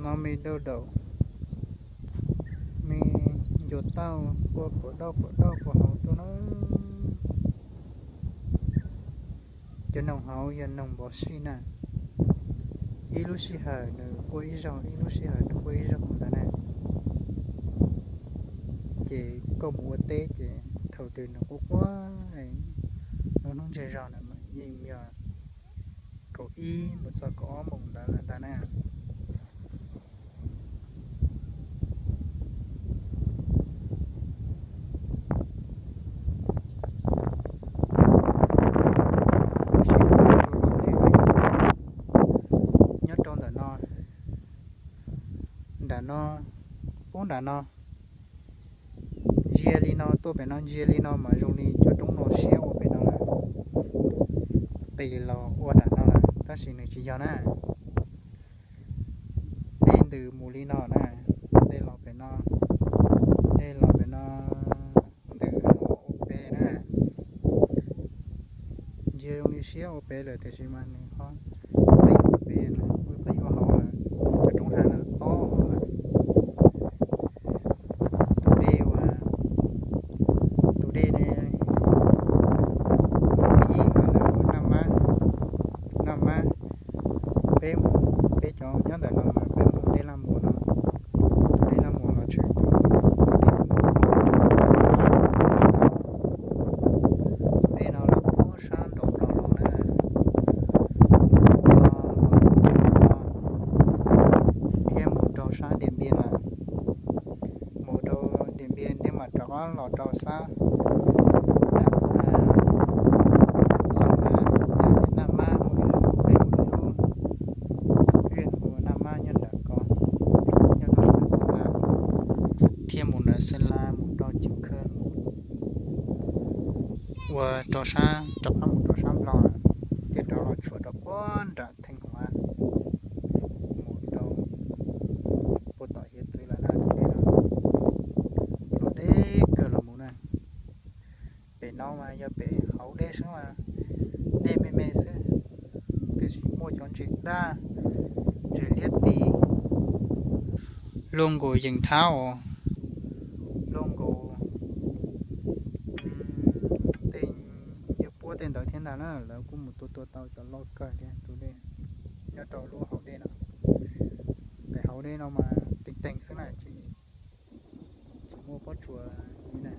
No me dawj daum, me ncua tauj quaj puas dawj puas dawj puas hauv tuaj na. Cov noog hauv yog noog npov sij na, ib lub sij hawm nws quaj ib zaug, ib lub sij hawm nws quaj ib zaug ntawd na. Ces koj mus ua teb ces thaum twg nws quaj quaj, hnub hnub ntseg zog na mas yeej yog kaum ib mus txog kaum ob moos ntawd lawm ntag na. Nyob rau ntawm no, nram no, ub nram no, ntsia li no tuaj pem no, ntsia li no mas zoo li cov roob no siab ua pem no lawm, pem los ua nram no lawm tab sis nws tsis yog na. Dej ntws mus li no na, dej los pem no, dej los pem no, ntws ua pem na. Ntsia zoo li siab ua pem lawm tiam sis mas nws ho pem ua pem, pem ua hauv lawm, cov roob hav no tob hauv lawm. Tus dej uas, tus dej ne, ib mas lawv hu Naj Mab, Naj Mab. Peb mus, peb cov nyob ntawm no mas peb mus dej Laj Muas no, tus dej Laj Muas los tshwm tus dej no los poob sab nraum no los na, thiab mus rau sab Diam Npiam lawm. Mus rau Diam Npiam thiab mas rov qab los rau sab Xab Mab, Naj Mab mus ib lub, peb mus ib lub, Naj Mab nyob nram ko, nyob rau sab Xab Mab, thiab mus ntawm Xeeb Las mus rau Ceeb Khawj, mus ua rau sab, rov qab mus rau sab Nplog, thiab rov los tshuam rau puag nram Theej Huav, mus rau puag tom hiav txwv lawm na. Tus dej no los deb kawg los mus na. Pem no mas yog pem hauv dej xwb mas, dej me me xwb, tiam sis muaj cov ntses daj, ntses liab tis, luaj nkaus yees thab os, luaj nkaus tej ncej puab tej ntawd thiab ntag na. Lawv kuj mus tua tua tau cov loj kawg thiab tus dej nyob rau lub hauv dej no. Pem hauv dej no mas teev teev xwb na, tsis muaj pob tsuas li na.